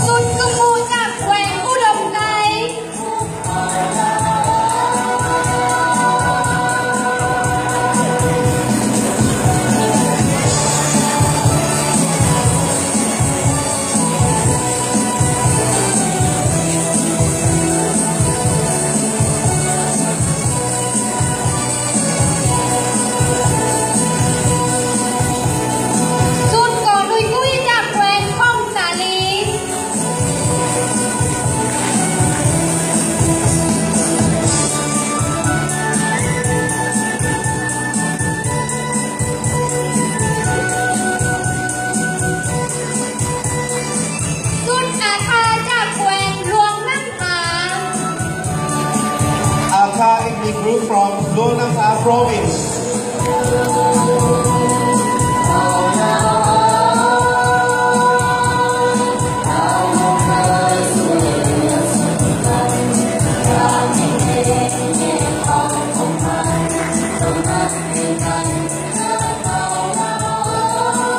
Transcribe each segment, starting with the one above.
ຊຸດຄືໝູ່ຈາກແຂວງອຸດົມໄຊ. ຊຸດກໍລຸຍກຸຍຈາກແຂວງຜົ້ງສາລີ. ຊຸດອາຄາຈາກແຂວງຫຼວງນ້ຳທາ. ອາຄາ Ethnic Group from ຫຼວງນ້ຳທາ Province.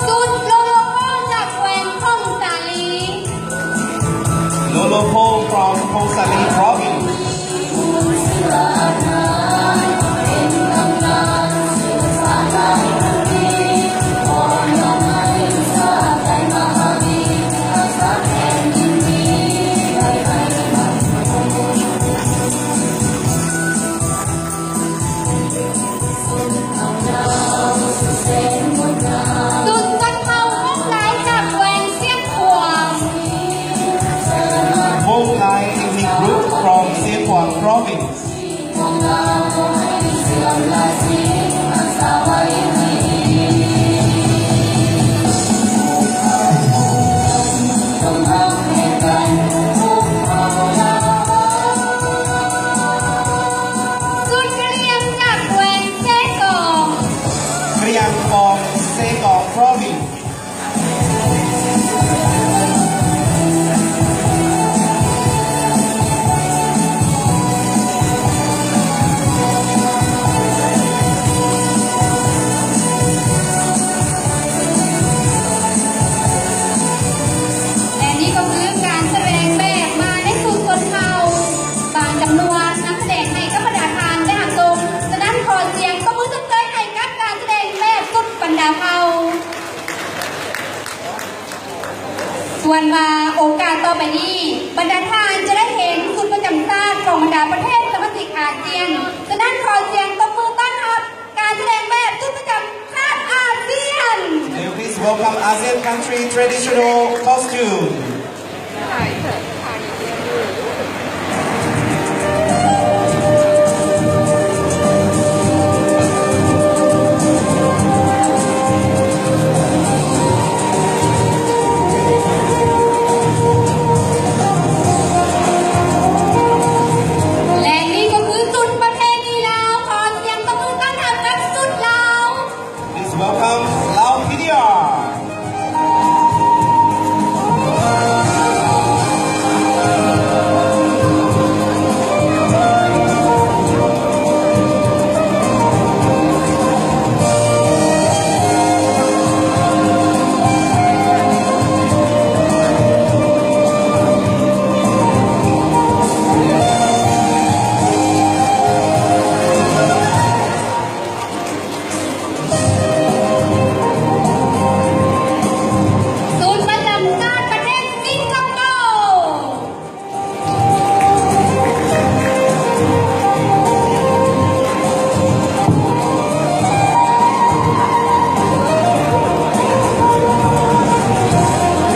ຊຸດໂລໂລໂພຈາກແຂວງຜົ້ງສາລີ. Lolo Pho from ຜົ້ງສາລີ Province. ຊຸດຊົນເຜົ່າມົ້ງລາຍຈາກແຂວງຊຽງຂວາງ. ມົ້ງລາຍ Ethnic Group from ຊຽງຂວາງ Province. ຊຸດກະຫຼ່ຽງຈາກແຂວງເຊກອງ. ກະຫຼ່ຽງຂອງເຊກອງ Province. ແລະນີ້ກໍຄືການສະແດງແບບມາໃນຊຸດຊົນເຜົ່າບາງຈຳນວນ ນຳສະແດງໃຫ້ກັບບັນດາທ່ານໄດ້ຮັບຊົມ. ສະນັ້ນ ຂໍສຽງຕົບມືຊົມເຊີຍໃຫ້ກັບການສະແດງແບບຊຸດບັນດາເຜົ່າ. ສ່ວນວ່າໂອກາດຕໍ່ໄປນີ້ ບັນດາທ່ານຈະໄດ້ເຫັນຊຸດປະຈຳຊາດຂອງບັນດາປະເທດສະມາຊິກອາຊຽນ. ສະນັ້ນ ຂໍສຽງຕົບມືຕ້ອນຮັບການສະແດງແບບຊຸດປະຈຳຊາດອາຊຽນ. May you please welcome ASEAN country traditional costume.